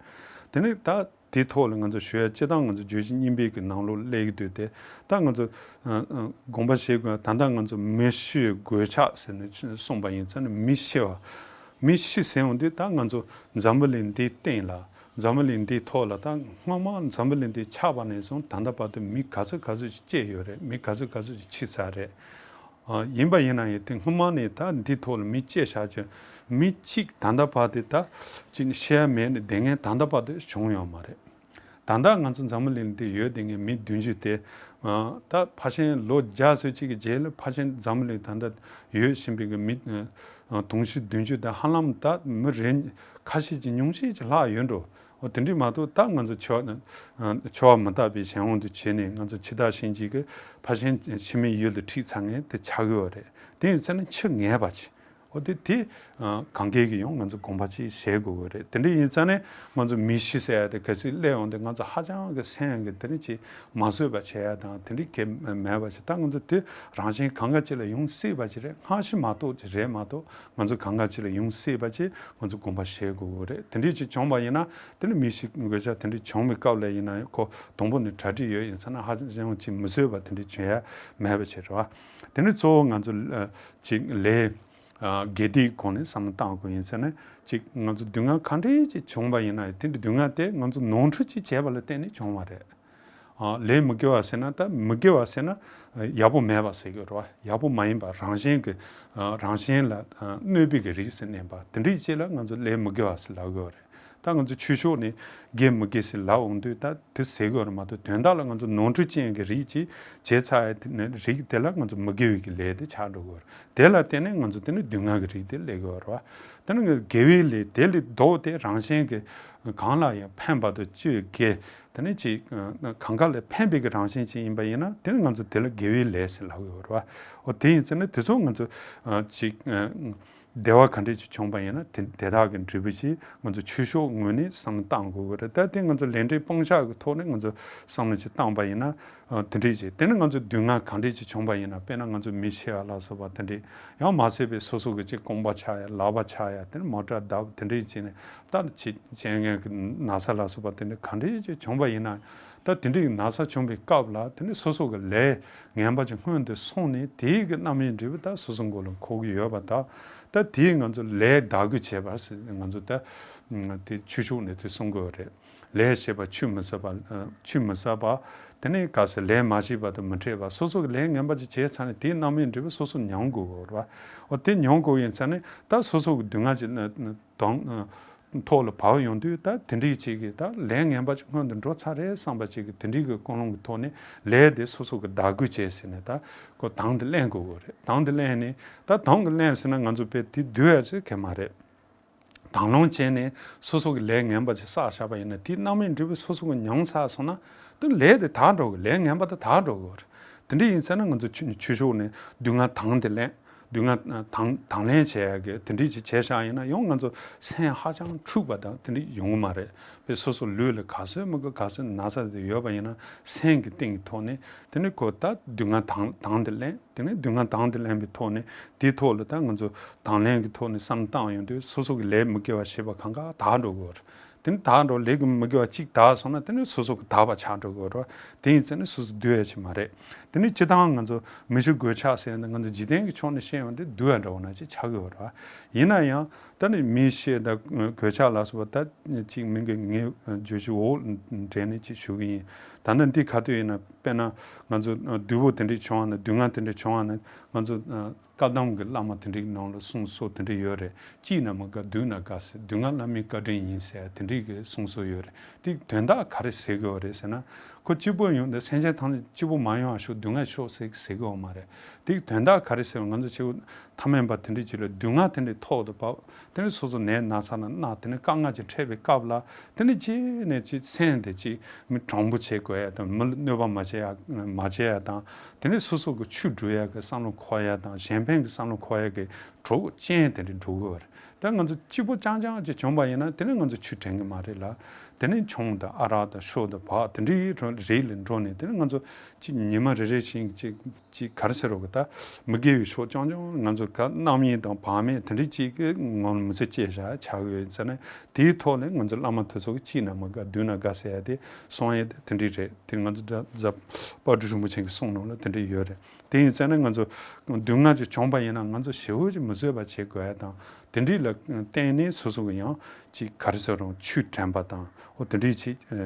དེ་ནི་ད། དེའི་ཐོག་ལ་ང་ཚོ་ཞུ་ཡ་སྤྱིར་བཏང་ང་ཚོ་བརྗོད་བྱ་སྙིང་པོའི་གི་ནང་ལོགས་སླེབས་ཀྱི་འདུག་སྟེ། ད་ང་ཚོ་ཨ་ཨ་དགོངས་པ་བཞེས་དགོས། ད་ལྟ་ང་ཚོ་མི་ཤི་གོད་ཆག་ཟེར་ནས་གསུངས་པ་ཡིན་ཙང་ནི་མི་ཤི་བ། མི་ཤི་ཟེར་ཡོང་དུས་ད་ང་ཚོ་འཛམ་བུ་གླིང་འདིའི་སྟེང་ལ་འཛམ་བུ་གླིང་འདིའི་ཐོག་ལ་ད་སྔོན་མ་འཛམ་བུ་གླིང་འདི་ཆགས་པ་ནས་བཟུང་ད་ལྟ་བར་དུ་མི་ག་ཚོད་ག་ཚོད་ཅིག་སྐྱེས་ཡོད་རེད། མི་ག་ཚོད་ག་ཚོད་ཅིག་འཆི་ཚར་རེད། ཨ་ཡིན་པ་ཡིན་ན་ཡང་དེ་སྔོན་མ་ནས་ད་འདི་ཐོག་ལ་མི་སྐྱེས་བཞག་ཅིང་མི་གཅིག་ད་ལྟ་བར་དུ་ད་ཅིག་ཤི་ཡ་མེད་ནས་བསྡད་མཁན་ད་ལྟ་བར་དུ་བྱུང་ཡོད་མ་རེད། ད་ལྟ་ང་ཚོ་འཛམ་བུ་གླིང་འདི་ཡོད་བསྡད་མཁན་མི་བདུན་ཅུ་དེ་ཨ་ད་ཕལ་ཆེར་ལོ་བརྒྱ་ཙམ་ཅིག་གི་རྗེས་ལ་ཕལ་ཆེར་འཛམ་བུ་གླིང་ད་ལྟ་ཡོད་བཞིན་པའི་གི་མི་ཨ་དུང་ཕྱུར་བདུན་ཅུ་དང་ཧ་ལམ་ད་མི་རེ་ཁ་ཤས་ཀྱི་ཉུང་ཤས་ཀྱི་ལྷག་ཡོད་འགྲོ། འོ་དེ་འདྲས་མ་གཏོགས་ད་ང་ཚོ་འཆི་བ་ཨ་འཆི་བ་མི་རྟག་པའི་གཞན་དབང་དུ་བྱས་ནས་ང་ཚོ་འཆི་བདག་གཤིན་རྗེ་གི་ཕ་ཆེན་འཆི་མེད་ཡུལ་དུ་ཁྲིད་ཚར་མཁན་དེ་ཆགས་ཀྱི་ཡོད་རེད། དེ་ཡིན་ཚེ་ན་འཆི་ངེས་པ་ཅིག་འོ་དེ་དེ་ཨ་གང་གས་ཀྱི་ཡང་ང་ཚོ་དགོངས་པ་ཅིག་བཞེས་དགོས་ཀྱི་རེད། དེ་འདྲས་ཡིན་ཚེ་ན་ང་ཚོ་མི་ཤི་ཟེར་ཡ་དེ་གལ་སྲིད་སླེབས་ཡོང་དུས་ང་ཚོ་ཧ་ཅང་གི་སེམས་ཀྱི་དེ་འདྲས་ཅིག་མ་བཟོད་པ་བྱེད་ཡ་དང་དེ་འདྲས་གལ་མེད་པ་ཅིག་ད་ང་ཚོ་དེ་རང་བཞིན་གང་ག་ཅིག་ལ་ཡོང་སྲིད་པ་ཅིག་རེད། སྔ་ཕྱི་མ་གཏོགས་ཅིག་རེད་མ་གཏོགས། ང་ཚོ་གང་ག་ཅིག་ལ་ཡོང་སྲིད་པ་ཅིག་ང་ཚོ་དགོངས་པ་བཞེས་དགོས་ཀྱི་རེད། དེ་འདྲས་ཅིག་བྱུང་བ་ཡིན་ན་དེ་ནི་མི་ཤི་གོད་ཆག་དེ་འདྲས་བྱུང་བའི་སྐབས་ལ་ཡིན་ན་ཁོ་དང་པོ་ནས་གྲ་སྒྲིག་ཡོད་ཡིན་ཟེར་ན་ཧ་ཅང་ཅིག་མི་བཟོད་པ་དེ་འདྲས་བྱུང་ཡ་མེད་པ་ཅིག་རེད་བ། དེ་ནི་གཙོ་བོ་ང་ཚོ་ཨ་ཅིག་ལས་ཨ་དགེ་སྡིག་སྒོ་ནས་བསམ་བློ་བཏང་དགོས་ཡིན་ཟེར་ན་ཅིག་ང་ཚོ་སྡུག་བསྔལ་ག་འདྲས་ཅིག་བྱུང་བ་ཡིན་ན་དེ་འདྲས་སྡུག་བསྔལ་དེ་ང་ཚོ་ནོར་འཁྲུལ་ཅིག་བྱས་པ་ལ་བརྟེན་ནས་བྱུང་བ་རེད། ཨ་ལས་མི་དགེ་བ་ཟེར་ན་ད་མི་དགེ་བ་ཟེར་ན་ཡག་པོ་མེད་པ་ཟེར་གྱི་རེད་བ། ཡག་པོ་མ་ཡིན་པ་རང་བཞིན་གྱི་ཨ་རང་བཞིན་ལ་ཨ་གནོད་པའི་གི་རིགས་སུ་གནས་པ་དེ་འདྲའི་ཅིག་ལ་ང་ཚོ་ལས་མི་དགེ་བ་ཟེར་ལབ་ཀྱི་ཡོད་རེད། ད་ང་ཚོ་ཆོས་ཕྱོགས་ནས་དགེ་མི་དགེ་ཟེར་ལབ་འོང་དུས་ད་དེ་ཟེར་གྱི་ཡོད་རེད་མ་གཏོགས་དོན་དག་ལ་ང་ཚོ་ནོར་འཁྲུལ་ཅན་གྱི་རིགས་ཅིག་བྱས་ཚར་ཡ་དེ་ནི་རིགས་དེ་ལ་ང་ཚོ་མི་དགེ་བའི་གི་ལས་དེ་ཆགས་འགྲོ་གི་ཡོད་རེད། དེ་ལ་བརྟེན་ནས་ང་ཚོ་དེ་ནི་སྡུག་བསྔལ་གྱི་རིགས་དེ་སླེབས་ཀྱི་ཡོད་རེད་བ། དེ་ནི་དགེ་བའི་ལས་དེ་ལས་ལྡོག་སྟེ་རང་བཞིན་གྱི་གང་ལ་ཡང་ཕན་པ་དང་བཅོས་དགེ། དེ་ནི་ཅིག་གང་ག་ལས་ཕན་པའི་གི་རང་བཞིན་ཅིག་ཡིན་པ་ཡིན་ན་དེ་ནི་ང་ཚོ་དེ་ལ་དགེ་བའི་ལས་ཟེར་ལབ་ཀྱི་ཡོད་རེད་བ། འོ་དེ་ཡིན་ཚེ་ནི་དེ་ཚོ་ང་ཚོ་ཅིག་བདེ་བ་ག་འདྲས་ཅིག་བྱུང་པ་ཡིན་ན་དེ་དེ་དག་གི་འབྲས་བུ་ཅིག་ང་ཚོ་ཆོས་ཕྱོགས་ངོས་ནས་བསམ་བློ་བཏང་དགོས་ཀྱི་རེད། ད་དེ་ང་ཚོ་ལས་འབྲས་སྤང་བྱ་གི་ཐོག་ནས་ང་ཚོ་བསམ་བློ་ཅིག་བཏང་པ་ཡིན་ན་དེ་འདྲས་ཅིག་དེ་ནི་ང་ཚོ་སྡུག་བསྔལ་ག་འདྲས་ཅིག་བྱུང་པ་ཡིན་ན་དཔེར་ན་ང་ཚོ་མི་ཤི་བ་ལ་སོགས་པ་དེ་འདྲས་ཡང་མ་ཚད་པའི་སོ་སོ་གི་ཅིག་རྐང་པ་ཆག་ཡ་ལག་པ་ཆག་ཡ་དེ་ནི་མོ་ཊ་བརྡབ་དེ་འདྲས་ཅིག་ནས། ད་ཅི་བྱེད་མཁན་གྱི་ན་ཚ་ལ་སོགས་པ་དེ་འདྲ་ག་འདྲ་ཅིག་བྱུང་བ་ཡིན་ན། ད་དེ་འདྲའི་ན་ཚ་བྱུང་བའི་སྐབས་ལ་དེ་ནི་སོ་སོ་གི་ལས་ངན་པ་ཅིག་སྔོན་དུ་སོང་ནས་དེའི་གི་རྣམ་སྨིན་འབྲས་བུ་ད་སོ་སོ་མགོ་ལ་འཁོར་གྱི་ཡོད་པ་དང་། ད་དེའི་ང་ཚོ་ལས་བདག་གུ་བྱེད་པ་ཟེར་ང་ཚོ་ད་དེ་ཆོས་ཕྱོགས་ནས་དེ་གསུང་གི་ཡོད་རེད། ལས་བྱེད་པ་ཆུད་མི་ཟ་བ། ཆུད་མི་ཟ་བ། དེ་ནས་ག་ཟེར་ལས་མ་བྱས་པ་དང་མི་འཕྲད་པ། སོ་སོ་གི་ལས་ངན་པ་ཅིག་བྱས་ཚར་ནས་དེའི་རྣམ་སྨིན་འབྲས་བུ་སོ་སོ་མྱོང་དགོས་ཀྱི་ཡོད་རེད་བ། འོ་དེ་མྱོང་དགོས་ཡིན་ཚར་ནས་ད་སོ་སོ་གི་སྡུག་བསྔལ་ཅིག་དང་། ཐོག་ལ་བབས་ཡོང་དུས་ད་དེ་འདྲའི་ཅིག་གིས་ད་ལས་ངན་པ་ཅིག་སྔོན་དུ་འགྲོ་ཚར་རེད་བསམ་པ་ཅིག་གིས་དེ་འདྲའི་གི་ཀུན་སློང་གི་ཐོག་ནས་ལས་དེ་སོ་སོ་གི་བདག་གུ་བྱས་ཟིན་ནས་ད་ཁོ་དང་དུ་ལེན་དགོས་ཀྱི་རེད། དང་དུ་ལེན་ནས་ད་དང་གི་ལེན་ཟིན་ན་ང་ཚོ་དཔེ་དེ་སྡུག་ཡ་ཟེར་གི་མ་རེད། དང་བླངས་བྱས་ནས་སོ་སོ་གི་ལས་ངན་པ་ཅིག་བསགས་བཞག་པ་ཡིན་ན་དེའི་རྣམ་སྨིན་འབྲས་བུ་སོ་སོ་གི་མྱོང་ཚར་སོང་ན་དེ་ལས་དེ་དག་འགྲོ་གི་ལས་ངན་པ་དེ་དག་འགྲོ་གི་རེད། དེ་འདྲ་ཡིན་ཚེ་ན་ང་ཚོ་ཆོས་ཆོས་ཕྱོགས་ནས་སྡུག་བསྔལ་དང་དུ་ལེན། སྡུག་བསྔལ་དང་དང་ལེན་བྱེད་ཡ་གི་དེ་འདྲ་ཅིག་བྱས་བཞག་ཡིན་ན་ཡང་ང་ཚོ་སེམས་ཧ་ཅང་འཁྲུགས་པ་དང་དེ་འདྲ་ཡོང་གི་མ་རེད། དཔེ་སོ་སོ་ལུས་ལ་ག་ཚོད་མི་དགོས་ག་ཚོད་ན་ཚ་དེ་ཡོད་པ་ཡིན་ན་སེམས་ཀྱི་གཏིང་གི་ཐོག་ནས་དེ་ནི་ཁོ་ད་སྡུག་བསྔལ་དང་དང་དུ་ལེན། དེ་ནི་སྡུག་བསྔལ་དང་དུ་ལེན་པའི་ཐོག་ནས་དེའི་ཐོག་ལ་ད་ང་ཚོ་དང་ལེན་གྱི་ཐོག་ནས་བསམ་བཏང་ཡོང་དུས་སོ་སོ་གི་ལས་མི་དགེ་བ་བྱས་པ་གང་ག་དག་འགྲོ་གི་ཡོད་རེད། དེ་ནི་དག་འགྲོ། ལས་ཀྱི་མི་དགེ་བ་གཅིག་དག་སོང་ན་དེ་ནི་སོ་སོ་གི་དག་པ་ཆགས་འགྲོ་གི་རེད་བ། དེ་ཡིན་ཚེ་ནི་སོ་སོ་སྡུག་ཡ་ཅིག་མ་རེད། དེ་ནི་སྤྱིར་བཏང་ང་ཚོ་མི་ཤི་གོད་ཆག་ཟེར་ནས་ང་ཚོ་འཇིག་རྟེན་གྱི་ཕྱོགས་ནས་བཤད་ཡོང་དུས་སྡུག་ཡ་འདྲ་བོ་ན་ཅིག་ཆགས་ཀྱི་ཡོད་རེད་བ། ཡིན་ན་ཡང་ད་ནི་མི་ཤི་དང་གོད་ཆག་ལ་སོགས་པ་ད་ཅིག་མི་འགའ་ངས་བརྗོད་གཞི་འོག་འདྲེན་ནས་ཅིག་ཞུ་གི་ཡིན། ད་ནི་འདི་ག་དུས་ཡིན་ན་དཔེར་ན་ང་ཚོ་སྡུག་པོ་དེ་འདྲས་བྱུང་བ་ན་སྡུག་བསྔལ་དེ་འདྲས་བྱུང་བ་ན་ང་ཚོ་བཀའ་གདམས་ཀྱི་བླ་མ་དེ་འདྲའི་ནང་ལ་གསུངས་སོ་དེ་འདྲ་ཡོད་རེད། སྐྱིད་ན་མི་དགའ་སྡུག་ན་དགའ་ཟེར། སྡུག་བསྔལ་བླ་མའི་བཀའ་དྲིན་ཡིན་ཟེར་དེ་འདྲའི་གི་གསུངས་སོ་ཡོད་རེད། དེ་དོན་དག་ག་རེ་ཟེར་གི་ཡོད་རེད་ཟེར་ན། ཁོ་སྐྱིད་པོ་ཡོང་དུས་སེམས་ཅན་ཐམས་ཅད་སྐྱིད་པོ་མ་ཡོང་བ་ཤོག་སྡུག་བསྔལ་ཤོག་ཟེར་ཟེར་གི་ཡོད་མ་རེད། དེ་དོན་དག་ག་རེ་ཟེར་བ་ང་ཚོ་སྐྱེ་བོ་ཐ་མལ་པ་དེ་འདྲའི་ཅིག་ལ་སྡུག་བསྔལ་དེ་འདྲའི་ཐོག་ཏུ་བབས། དེ་ནས་སོ་སོ་ནད་ན་ཚ་ན་ན་དེ་ནས་དཀའ་ངལ་ཅིག་འཕྲད་པའི་སྐབས་ལ་དེ་ནས་ཅི་ནས་ཅི་སེམས་དེ་ཅིག་མི་དྲང་པོ་བྱེད་དགོས་ཡ་དང་མི་ལ་གནོད་པ་མ་བྱེད་ཡ་མ་བྱེད་ཡ་དང་། དེ་ནས་སོ་སོ་གི་ཆོས་སྒྲུབ་ཡ་གི་བསམ་བློ་འཁོར་ཡ་དང་གཞན་ཕན་གྱི་བསམ་བློ་འཁོར་ཡ་གི་གྲོགས་ཅན་དེ་འདྲ་འགྲོ་གི་ཡོད་རེད། ད་ང་ཚོ་སྐྱིད་པོ་རྐྱང་རྐྱང་ཅིག་བྱུང་བ་ཡིན་ན་དེ་ནས་ང་ཚོ་ཆོས་དྲན་གི་མ་རེད་ལ། དེ་ནས་ཆུང་དང་ཨ་རག་དང་ཤོ་དང་བག་དེ་འདྲའི་རིགས་ལ་འགྲོ་ནས་དེ་ནས་ང་ཚོ་ཅིག་ཉི་མ་རེ་རེ་བཞིན་ཅིག་ཅིག་ག་རེ་ཟེར་རོ་གི་ད་མི་དགེ་བའི་ཕྱོགས་རྐྱང་རྐྱང་ང་ཚོ་ག་རྣམ་གཡེང་དང་བག་མེད་དེ་འདྲའི་ཅིག་གི་ངོ་མི་ཚེ་སྐྱེལ་བཞག་ཆགས་ཡོད་ཟེར་ནས་དེའི་ཐོག་ནས་ང་ཚོ་བླ་མ་དེ་ཚོ་གི་སྐྱིད་ན་མི་དགའ་སྡུག་ན་དགའ་ཟེར་ཡ་དེ་གསུང་ཡ་དེ་དེ་འདྲའི་རེད། དེ་ང་ཚོ་ད་ཛ་དཔལ་སྤྲུལ་རིན་པོ་ཆེ་གི་གསུང་ནང་ལ་དེ་འདྲ་ཡོད་རེད། དེ་ཡིན་ཙང་ན་ང་ཚོ་སྡུག་བསྔལ་ཅིག་བྱུང་པ་ཡིན་ན་ང་ཚོ་ཞེ་པོ་ཅིག་མི་བཟོད་པ་བྱེད་དགོས་ཡ་དང་དེ་འདྲའི་ལ་བརྟེན་ནས་སོ་སོ་གི་ཡང་ཅིག་ག་རེ་ཟེར་རུང་ཆོས་དྲན་པ་དང་འོ་དེ་འདྲའི་ཅིག་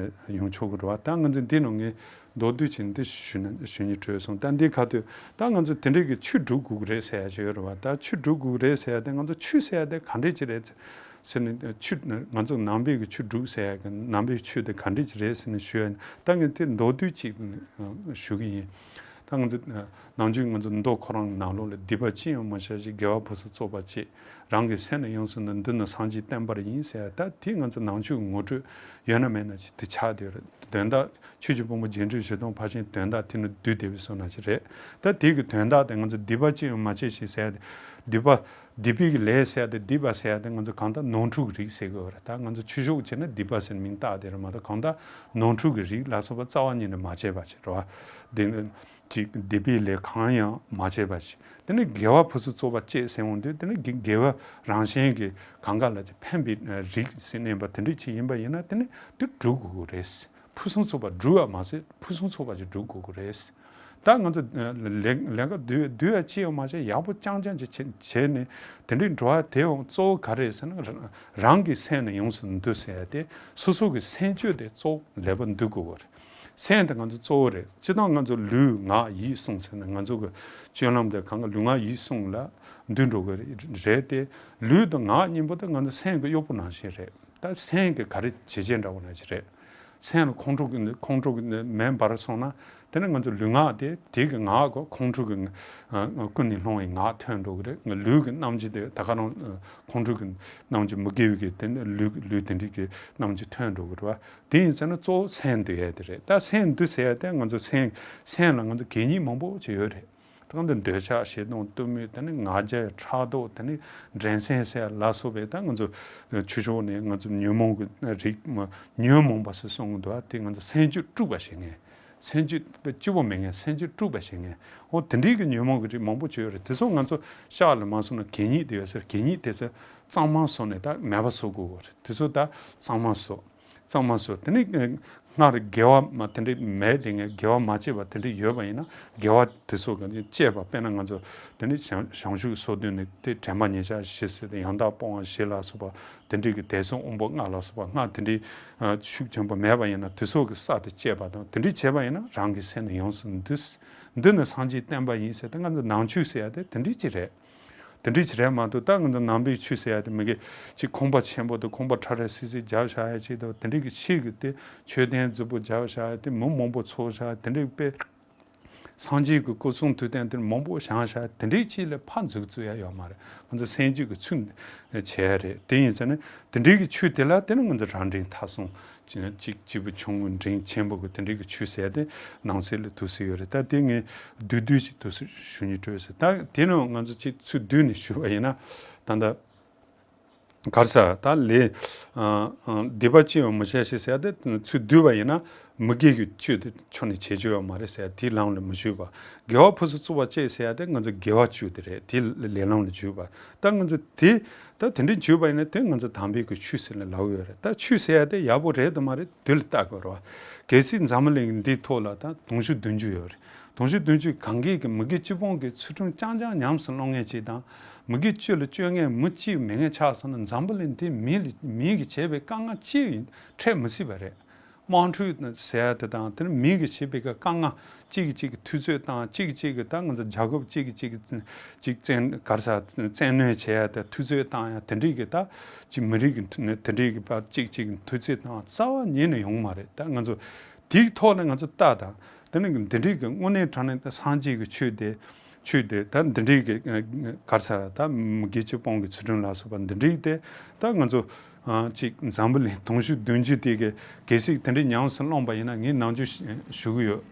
ཡོང་ཆོག་གི་རེད་བ། ད་ང་ཚོ་འདི་ནང་ངས་མདོར་བསྡུས་ཅིག་འདི་ཞུ་ན་ཞུ་སྙིང་བྲོས་སོང་། ད་འདི་ཁ་ཐོག་ད་ང་ཚོ་དེ་འདྲའི་གི་ཆོས་སྒྲུབ་དགོས་ཀྱི་རེད་ཟེར་ཡ་ཅིག་ཡོད་རེད་བ། ད་ཆོས་སྒྲུབ་དགོས་ཀྱི་རེད་ཟེར་ཡ་དེ་ང་ཚོ་ཆོས་ཟེར་ཡ་དེ་ག་འདྲས་ཅིག་རེད་ཟེར་ནས་ཆོས་ང་ཚོ་ནང་པའི་གི་ཆོས་སྒྲུབ་ཟེར་ཡ་གི་ནང་པའི་ཆོས་དེ་ག་འདྲས་ཅིག་རེད་ཟེར་ནས་ཞུ་ཡ་ནི་ད་ངས་དེ་མདོར་བསྡུས་ཅིག་ཞུ་གི་ཡིན། ད་ང་ཚོ་ནམ་རྒྱུན་ང་ཚོ་མདོ་ཁོ་རང་ནང་ལོགས་ལ་སྡིག་པ་ཅི་ཡང་མི་བྱ་ཞིང་དགེ་བ་ཕུན་སུམ་ཚོགས་པར་སྤྱད། རང་གི་སེམས་ནི་ཡོངས་སུ་འདུལ། འདི་ནི་སངས་རྒྱས་བསྟན་པ་ཡིན་ཟེར་ཡ་ད་དེ་ང་ཚོ་ནང་ཆོས་ངོ་སྤྲོད་ཡོད་ན་མེད་ན་ཅིག་དེ་ཆགས་བསྡད་ཡོད་རེད། དོན་དག་ཆོས་ཀྱི་ཕུང་པོ་རྒྱས་འབྲིང་བཞི་སྟོང་ཕར་ཕྱིན་དོན་དག་དེ་ནི་བསྡུས་བསྡད་པའི་བཟོ་འདྲ་ཅིག་རེད། ད་དེ་གི་དོན་དག་དེ་ང་ཚོ་སྡིག་པ་ཅི་ཡང་མ་བྱས་ཤིང་ཟེར་ཡ་དེ་སྡིག་པ་སྡིག་པའི་གི་ལས་ཟེར་ཡ་དེ་སྡིག་པ་ཟེར་ཡ་དེ་ང་ཚོ་གང་ལྟར་ནོར་འཁྲུལ་གྱི་རིགས་ཟེར་གི་ཡོད་རེད། ད་ང་ཚོ་ཆོས་ཕྱོགས་བྱས་ན་སྡིག་པ་ཟེར་མིང་བཏགས་བསྡད་རེད་མ་གཏོགས་གང་ལྟར་ནོར་འཁྲུལ་གྱི་རིགས་ལ་སོགས་པ་རྩ་བ་ཉིད་ནས་མ་བྱས་པ་ཅིག་རེད་བ། དེ་ནི་ཅིག་སྡིག་པའི་ལས་གང་ཡང་མ་བྱས་པ་ཞིག་དེ་ནི་དགེ་བ་ཕུན་སུམ་ཚོགས་པ་སྤྱད་ཟེར་འོང་དུས་དེ་ནི་དགེ་དགེ་བ་རང་བཞིན་གྱིས་གང་ག་ལ་ཅིག་ཕན་པའི་རིགས་ཟེར་གནས་པ་དེ་འདྲ་ཅིག་ཡིན་པ་ཡིན་ན་དེ་ནི་དེ་སྒྲུབ་དགོས་ཀྱི་རེད། ཕུན་སུམ་ཚོགས་པ་སྒྲུབ་པ་མ་ཟད་ཕུན་སུམ་ཚོགས་པ་ཅིག་སྒྲུབ་དགོས་ཀྱི་རེད། ད་ང་ཚོ་ལས་ལས་ཀ་དུས་དུས་ཡ་ཅི་ཡང་མ་བྱས་ཡག་པོ་རྐྱང་རྐྱང་ཅིག་བྱས་བྱས་ནས་དེ་འདྲའི་འགྲོ་བ་དེའང་གཙོ་བོ་ག་རེ་ཟེར་ན་རང་གི་སེམས་ནི་ཡོངས་སུ་འདུལ་ཟེར་ཡ་དེ་སོ་སོ་གི་སེམས་སྤྱོད་དེ་གཙོ་བོ་ལེགས་པར་འདུལ་དགོས་པ་རེད། སེམས་དེ་ང་ཚོ་གཙོ་བོ་རེད། སྤྱིར་བཏང་ང་ཚོ་ལུས་ངག་ཡིད་གསུམ་ཟེར་ན་ང་ཚོ་གི་སྤྱོད་ལམ་དེ་གང་ག་ལུས་ངག་ཡིད་གསུམ་ལ་འདུས་འགྲོ་གི་རེད་དེ། ལུས་དང་ངག་གཉིས་པོ་དེ་ང་ཚོ་སེམས་ཀྱི་གཡོག་པོ་ནང་བཞིན་རེད། ད་སེམས་ཀྱི་ག་རེ་བྱེད་བྱེད་འདྲ་བོ་ནང་བཞིན་རེད། སེམས་ལ་ཁོང་ཁྲོ་གི་ཁོང་ཁྲོ་གི་མེ་འབར་སོང་ན་དེ་ནི་ང་ཚོ་ལུས་ངག་དེ་དེ་གི་ངག་གོ་ཁོང་ཁྲོ་གི་ཀུན་ནས་སློང་བའི་ངག་ཐོན་འགྲོ་གི་རེད། ང་ལུས་ཀྱི་རྣམ་འགྱུར་དེ་ད་ག་རང་ཁོང་ཁྲོ་གི་རྣམ་འགྱུར་མི་དགེ་བའི་གི་དེ་ནི་ལུས་ལུས་དེ་འདྲའི་གི་རྣམ་འགྱུར་ཐོན་འགྲོ་གི་རེད་བ། དེ་ཡིན་ཟེར་ན་གཙོ་བོ་སེམས་འདུལ་ཡས་དེ་རེད། ད་སེམས་འདུལ་ཟེར་ཡས་དེ་ང་ཚོ་སེམས་སེམས་ལ་ང་ཚོ་གད་སྙིགས་མང་པོ་ཅིག་ཡོད་རེད། ད་འདི་འདོད་ཆགས་ཞེ་སྡང་གཏི་མུག་དེ་ནི་ང་རྒྱལ་ཕྲག་དོག་དེ་ནི་འགྲན་སེམས་ཟེར་ལ་སོགས་པའི་ད་ང་ཚོ་ཆོས་ཕྱོགས་ནས་ང་ཚོ་ཉོན་མོངས་ཀྱི་རིགས་ཉོན་མོངས་པ་ཟེར་གསུང་གི་འདུག་དེ་ང་ཚོ་སེམས་རྒྱུད་དཀྲུགས་པ་ཞིག་ངེས། སེམས་རྒྱུད་སྐྱིད་པོ་མེད་མཁན་སེམས་རྒྱུད་དཀྲུགས་པ་ཞིག་ངེས། འོ་དེ་འདྲའི་གི་ཉོན་མོངས་ཀྱི་རིགས་མང་པོ་ཅིག་ཡོད་རེད། དེ་ཚོ་ང་ཚོ་ཤག་ལ་མ་སོང་ན་གད་སྙིགས་དེ་ཡོད་ཟེར། གད་སྙིགས་དེ་ཚོ་གཙང་མ་བཟོ་ནས་ད་མེད་པ་བཟོ་དགོས་པ་རེད། དེ་ཚོ་ད་གཙང་མ་བཟོ། གཙང་མ་བཟོ། དེ་ནས་སྔར་དགེ་བ་མ་དེ་འདྲའི་མེད་དེ་ངས་དགེ་བ་མ་བྱས་པ་དེ་འདྲའི་ཡོད་པ་ཡིན་ན་དགེ་བ་དེ་ཚོ་ག་ནས་བྱས་པ། དཔེར་ན་ང་ཚོ་དེ་ནས་བྱང་བྱང་ཆུབ་སོ་བདུན་ནས་དེ་དྲན་པ་ཉེར་བཞག་བཞི་ཟེར་ཏེ་ཡང་དག་སྤོང་བ་བཞི་ལ་སོགས་པ་དེ་འདྲའི་གི་དད་སེམས་དབང་པོ་ལྔ་ལ་སོགས་པ་སྔར་དེ་འདྲའི་ཤུགས་ཆེན་པོ་མེད་པ་ཡིན་ན་དེ་ཚོ་གི་ས་དེ་བཅད་པ་དང་དེ་འདྲའི་བྱས་པ་ཡིན་ན་རང་གི་སེམས་ནི་ཡོངས་སུ་འདུལ། འདི་ནི་སངས་རྒྱས་བསྟན་པ་ཡིན་ཟེར་ཏེ་ང་ཚོ་ནང་ཆོས་ཟེར་ཡ་དེ་དེ་འདྲའི་ཅིག་རེད། དེ་འདྲའི་ཅིག་རེད་མ་གཏོགས་ད་ང་ཚོ་ནང་པའི་ཆོས་ཟེར་ཡ་དེ་མི་དགེ་ཅིག་ཁང་པ་ཆེན་པོ་དང་ཁང་པ་ཁྲ་ཁྲ་སིལ་སིལ་རྒྱབ་བཞག་ཡ་ཅིག་དང་དེ་འདྲའི་གི་ཆེད་ཀྱི་དེ་མཆོད་རྟེན་རྫིག་པོ་རྒྱབ་བཞག་ཡ་དེ་མི་མང་པོ་ཚོགས་བཞག་ཡ་དེ་འདྲའི་དཔེ། སངས་རྒྱས་ཀྱི་སྐུ་གསུང་ཐུགས་རྟེན་དེ་མང་པོ་བཞེངས་བཞག་དེ་འདྲའི་ཅིག་ལས་ཕར་འཛུགས་བཙུགས་ཡ་ཡོད་མ་རེད། ང་ཚོ་སེམས་རྒྱུད་ཀྱི་ཚུལ་བྱས་ཡ་རེད། དེ་ཡིན་ཙང་ནི་དེ་འདྲའི་གི་ཆོས་དེ་ལ་དེ་ནི་ང་ཚོ་རང་འབྲིང་ཐ་གསུམ། ཅིག་ཅིག་སྐྱེས་བུ་ཆུང་ངུ་འབྲིང་ཆེན་པོ་གི་དེ་འདྲའི་གི་ཆོས་ཟེར་ཏེ་ནང་གསེས་ལ་འདུག་སེ་ཡོད་རེད། ད་དེ་ངས་བསྡུས་བསྡུས་ཤིག་འདུག་སེ་ཞུ་སྙིང་བྲོས་ཟེར། ད་དེ་ནི་ང་ཚོ་ཅིག་ཚུར་བསྡུས་ནས་ཞུ་བ་ཡིན་ན་ད་ལྟ་གར་ས་ད་ལས་སྡིག་པ་ཅི་ཡང་མི་བྱ་ཞིག་ཟེར་ཏེ་ཚུར་བསྡུས་པ་ཡིན་ན་ མི་དགེ་གི་སྤྱོད་དེ་ཁྱོན་ནས་བྱེད་རྒྱུ་ཡོད་མ་རེད་ཟེར་ཡ་དེའི་ལམ་ལ་མི་འཇུག་པ། དགེ་བ་ཕུན་སུམ་ཚོགས་པ་སྤྱད་ཟེར་ཡ་དེ་ང་ཚོ་དགེ་བ་སྤྱོད་དེ་རེད། དེའི་ལས་ལམ་ལ་འཇུག་པ། ད་ང་ཚོ་དེ་ད་དེ་འདྲའི་འཇུག་པ་ཡིན་ན་དེ་ང་ཚོ་དམ་པའི་གི་ཆོས་ཟེར་ནས་ལབ་ཡོད་རེད། ད་ཆོས་ཟེར་ཡ་དེ་ཡག་པོ་རེད་དམ་མ་རེད་དེ་ལ་བལྟ་དགོས་རེད་བ། གལ་སྲིད་འཛམ་བུ་གླིང་འདིའི་ཐོག་ལ་ད་དུང་ཕྱུར་བདུན་ཅུ་ཡོད་རེད། དུང་ཕྱུར་བདུན་ཅུ་གང་གས་ཀྱི་མི་དགེ་བཅུ་སྤོང་གི་ཚུལ་ཁྲིམས་རྐྱང་རྐྱང་ཉམས་སུ་བླང་མཁན་ཅིག་དང་། མི་དགེ་བཅུ་ལ་སྤྱོད་མཁན་མི་གཅིག་མེད་མཁན་ཆགས་སོང་ན་འཛམ་བུ་གླིང་འདི་མི་ལ་མིས་ཀྱིས་བྱས་པའི་དཀའ་ངལ་ཅིག་འཕྲད་མི་སྲིད་པ་རེད། དམངས་ཁྲོད་ཟེར་ཡ་དེ་དང་དེ་ནི་མིས་ཀྱིས་བྱས་པའི་དཀའ་ངལ་གཅིག་གིས་གཅིག་གི་མཐུ་རྩོད་བཏང་། གཅིག་གིས་གཅིག་གི་ད་ང་ཚོ་རྒྱལ་ཁབ་གཅིག་གིས་གཅིག་གི་གཅིག་བཙན་ག་རེ་ཟ་བཙན་གནོན་བྱས་ཡ་དེ་མཐུ་རྩོད་བཏང་ཡ་དེ་འདྲའི་གི་ད་ཅིག་མི་རིགས་ཀྱི་མཐུ་དེ་འདྲའི་གི་ད་གཅིག་གཅིག་གི་མཐུ་རྩོད་བཏང་རྩ་བ་ཉིད་ནས་ཡོང་མ་རེད། ད་ང་ཚོ་དེའི་ཐོག་ནས་ང་ཚོ་ལྟ་དང་། དེ་ནི་འདི་འདྲའི་གི་དངོས་གནས་དྲང་གནས་ད་སངས་རྒྱས་ཀྱི་ཆོས་དེ་ཆོས་དེ་ད་འདི་འདྲའི་གི་ག་རེ་ཟ་ད་མི་དགེ་བཅུ་སྤོང་གི་ཚུལ་ཁྲིམས་ལ་སོགས་པ་འདི་འདྲའི་དེ་ད་ང་ཚོ་ཨ་ཅིག་འཛམ་བུ་གླིང་དུང་ཕྱུར་བདུན་ཅུ་དེ་གི་གལ་སྲིད་དེ་འདྲའི་ཉམས་སུ་བླངས་པ་ཡིན་ན་ངས་ནམ་རྒྱུན་ཞུ་གི་ཡོད།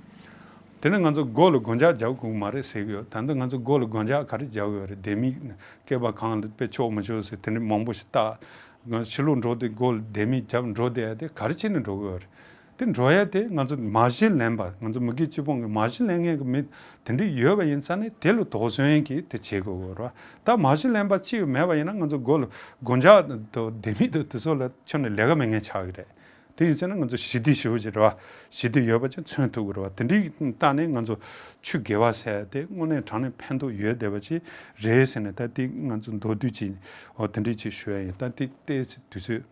དེ་ནི་ང་ཚོ་མགོ་ལ་སྒོ་ལྕགས་རྒྱག་དགོས་མ་རེད་ཟེར་གི་ཡོད། ད་ལྟ་ང་ཚོ་མགོ་ལ་སྒོ་ལྕགས་ག་རེ་རྒྱག་གི་ཡོད་རེད། ལྡེ་མིག་སྐེད་པ་གང་ལ་དཔེ་ཆོག་མི་ཆོག་ཟེར་དེ་འདྲའི་མང་པོ་ཞིག་བཏགས། ང་ཕྱི་ལོགས་འགྲོ་དེ་མགོ་ལ་ལྡེ་མིག་རྒྱབ་འགྲོ་དེ་ཡ་དེ་ག་རེ་བྱས་ནས་འགྲོ་གི་ཡོད་རེད། དེ་འགྲོ་ཡ་དེ་ང་ཚོ་མ་གཞི་ལེན་པ། ང་ཚོ་མི་དགེ་བཅུ་སྤོང་གི་མ་གཞི་ལེན་མཁན་གྱི་མི་དེ་འདྲ་ཡོད་པ་ཡིན་ཙང་ནས་དེ་ལ་དོགས་ཟོན་གྱིས་དེ་བྱེད་དགོས་ཀྱི་རེད་བ། ད་མ་གཞི་ལེན་པ་གཅིག་མེད་པ་ཡིན་ན་ང་ཚོ་མགོ་ལ་སྒོ་ལྕགས་དང་ལྡེ་མིག་དང་དེ་ཚོ་ལ་ཁྱོན་ནས་ལས་ཀ་མེད་མཁན་ཆགས་ཀྱི་རེད། དེ་ཡིན་ཙང་ན་ང་ཚོ་ཞི་བདེ་ཞེ་པོ་ཅིག་རེད་བ། ཞི་བདེ་ཡོད་པ་ཅིག་མཚོན་ཐུབ་ཀྱི་རེད་བ། དེ་འདྲའི་སྟེང་ནས་ང་ཚོ་ཆོས་དགེ་བ་ཟེར་ཡ་དེ་དངོས་གནས་དྲང་གནས་ཕན་ཐོགས་ཡོད་བསྡད་པ་ཅིག་རེད་ཟེར་ནས་ད་དེ་ང་ཚོ་མདོར་བསྡུས་ཅིག་འོ་དེ་འདྲའི་ཅིག་ཞུ་ཡ་ཡིན། ད་དེ་ཏོག་ཙམ་དུས་ཚོད་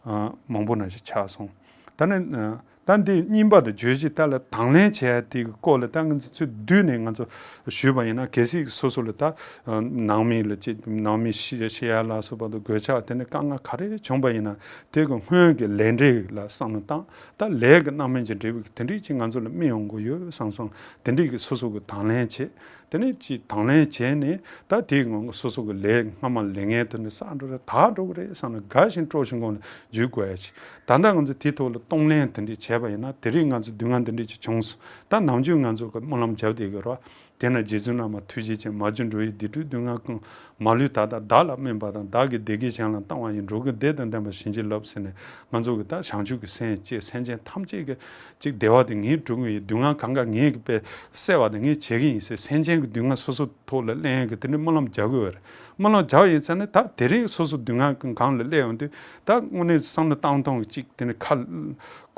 ཨ་མང་པོ་ནང་བཞིན་ཆགས་སོང་། ད་ནི་ཨ་ད་འདི་གཉིས་པ་དང་བརྗོད་གཞི་ད་ལ་དང་ལེན་བྱས་དེ་གི་སྐོར་ལ་ད་ང་ཚོ་ཚུར་བསྡུས་ནས་ང་ཚོ་ཞུས་པ་ཡིན་ན། གལ་སྲིད་སོ་སོ་ལ་ད་ཨ་ནང་མི་ལ་ཅིག་ནང་མི་ཤི་ཤི་ཡ་ལ་སོགས་པ་དང་གོད་ཆག་དེ་ནི་དཀའ་ངལ་ག་རེ་བྱུང་པ་ཡིན་ན་དེ་གི་སྔོན་གྱི་ལས་འབྲས་ལ་བསམ་བློ་བཏང་། ད་ལས་ཀྱི་རྣམ་སྨིན་གྱི་འབྲས་བུ་དེ་འདྲའི་ཅིག་ང་ཚོ་ལ་སྨིན་ཡོང་གི་ཡོད་བསམ་སོང་། དེ་འདྲའི་གི་སོ་སོ་གི་དང་ལེན་བྱེད། དེ་ནས་ཅིག་དང་ལེན་བྱས་ནས་ད་དེའི་ངང་སོ་སོ་གི་ལས་སྔ་མ་ལས་ངན་དེ་ནི་བསགས་འགྲོ་རེད། དག་འགྲོ་གི་རེད་བསམ་ནས་དགའ་བཞིན་སྤྲོ་བཞིན་སྒོ་ནས་འཇུག་དགོས་ཡ་ཅིག་ད་ལྟ་ང་ཚོ་དེའི་ཐོག་ལ་གཏོང་ལེན་དེ་འདྲས་བྱས་པ་ཡིན་ན་དེ་རིང་ང་ཚོ་སྡུག་བསྔལ་འདི་འདྲས་ཅིག་བྱུང་སོང་། ད་ནམ་རྒྱུན་ང་ཚོ་གི་སྨོན་ལམ་རྒྱབ་བསྡད་ཀྱི་རེད། དེ་ན་རྗེ་བཙུན་བླ་མ་ཐུགས་རྗེ་ཅན། མ་གྱུར་འགྲོ་བའི་སྡིག་སྒྲིབ་སྡུག་བསྔལ་ཀུན། མ་ལུས་ད་ལྟ་བདག་ལ་སྨིན་པ་དང་། བདག་གིས་བདེ་དགེ་གཞན་ལ་བཏང་བ་ཡིས། འགྲོ་ཀུན་བདེ་དང་ལྡན་པར་བྱིན་གྱིས་རློབས་ཟེར་ནས་ང་ཚོ་གི་ད་བྱང་ཆུབ་ཀྱི་སེམས་བསྐྱེད། སེམས་ཅན་ཐམས་ཅད་ཀྱི་ཅིག་བདེ་བ་དེ་ངས་སྒྲུབ་ཀྱི་ཡིན། སྡུག་བསྔལ་གང་ག་ངས་ཀྱི་དཔེ་བསལ་བ་དེ་ངས་བྱེད་ཀྱི་ཡིན་ཟེར་སེམས་ཅན་གྱི་སྡུག་བསྔལ་སོ་སོ་ཐོག་ལ་གླེང་ཡས་ཀྱི་དེ་འདྲའི་སྨོན་ལམ་རྒྱག་དགོས་པ་རེད། སྨོན་ལམ་རྒྱག་ཡིན་ཙང་ནི་ད་དེ་རིང་སོ་སོ་སྡུག་བསྔལ་གང་ལ་སླེབས་ཡོང་དུས་ད་དངོས་གནས་བསམ་བློ་བཏང་སྟངས་ཀྱི་ཅིག་དེ་ནི་ཁ་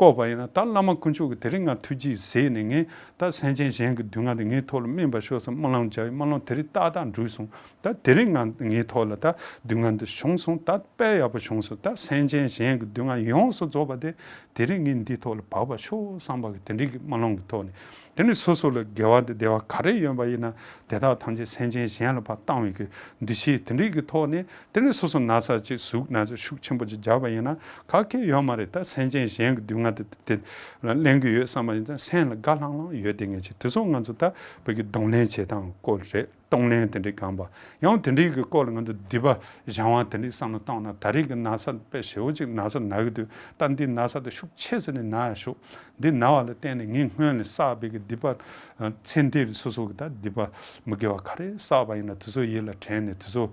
བསྐོར་བ་ཡིན་ན་ད་བླ་མ་དཀོན་མཆོག་གིས་དེ་རིང་ང་ཐུགས་རྗེས་གཟིགས་ནས་ངས་ད་སེམས་ཅན་གཞན་གྱི་སྡུག་བསྔལ་དེ་ངའི་ཐོག་ལ་སྨིན་པར་ཤོག་ཟེར་སྨོན་ལམ་རྒྱག་ཡིན། སྨོན་ལམ་དེ་རིང་ཏག་ཏག་འགྲུབ་སོང་། ད་དེ་རིང་ང་ངའི་ཐོག་ལ་ད་སྡུག་བསྔལ་འདི་བྱུང་སོང་། ད་དཔེ་ཡག་པོ་བྱུང་སོང་། ད་སེམས་ཅན་གཞན་གྱི་སྡུག་བསྔལ་ཡོངས་སུ་རྫོགས་པ་དེ་དེ་རིང་ངས་འདིའི་ཐོག་ལ་བབས་པར་ཤོག་བསམ་པ་གི་དེ་འདྲའི་གི་སྨོན་ལམ་གྱི་ཐོག་ནས། དེ་ནས་སོ་སོ་ལ་དགེ་བ་དང་བདེ་བ་ག་རེ་ཡོད་པ་ཡིན་ན་དེ་དག་ཐམས་ཅད་སེམས་ཅན་གཞན་ལ་ཕར་བཏང་བའི་གི་འདུ་ཤེས་དེ་འདྲའི་གི་ཐོག་ནས། དེ་ནས་སོ་སོ་ན་ཚ་ཅིག་ཟུག་ན་ཚ་ཤུགས་ཆེན་པོ་ཅིག་རྒྱག་པ་ཡིན་ན་ག་གེ་ཡོད་མ་རེད། ད་སེམས་ཅན་གཞན་གྱི་སྡུག་བསྔལ་དེ་དེ་ལ་གླེང་གི་ཡོད་བསམ་པ་ཡིན་ཙང་སེམས་ལ་དགའ་ལྷང་ལྷང་ཡོད་བསྡད་མཁན་ཅིག་དེ་ཚོ་ང་ཚོ་ད་བོད་ཀྱི་གདོང་ལེན་བྱེད་སྟངས་སྐོར་རེད། གཏོང་ལེན་དེ་འདྲའི་གང་པ། ཡང་དེ་འདྲའི་གི་སྐོར་ལ་ང་ཚོ་སྡིག་པ་སྦྱང་བ་དེ་འདྲའི་བསམ་བློ་བཏང་ན་ད་རེས་ཀྱི་ན་ཚ་དཔེ་ཞེ་པོ་ཅིག་ན་ཚ་ན་གི་འདུག་ད་འདི་ན་ཚ་དེ་ཤུགས་ཆེ་ཟེར་ནས་ན་ཡ་ཤོག་འདི་ན་བ་ལ་བརྟེན་ནས་ངས་སྔོན་ལ་བསགས་པའི་གི་སྡིག་པ་ཚེ་འདིར་སོ་སོ་གི་ད་སྡིག་པ་མི་དགེ་བ་ག་རེ་བསགས་པ་ཡིན་ན་དེ་ཚོ་ཡིད་ལ་དྲན་ནས་དེ་ཚོ་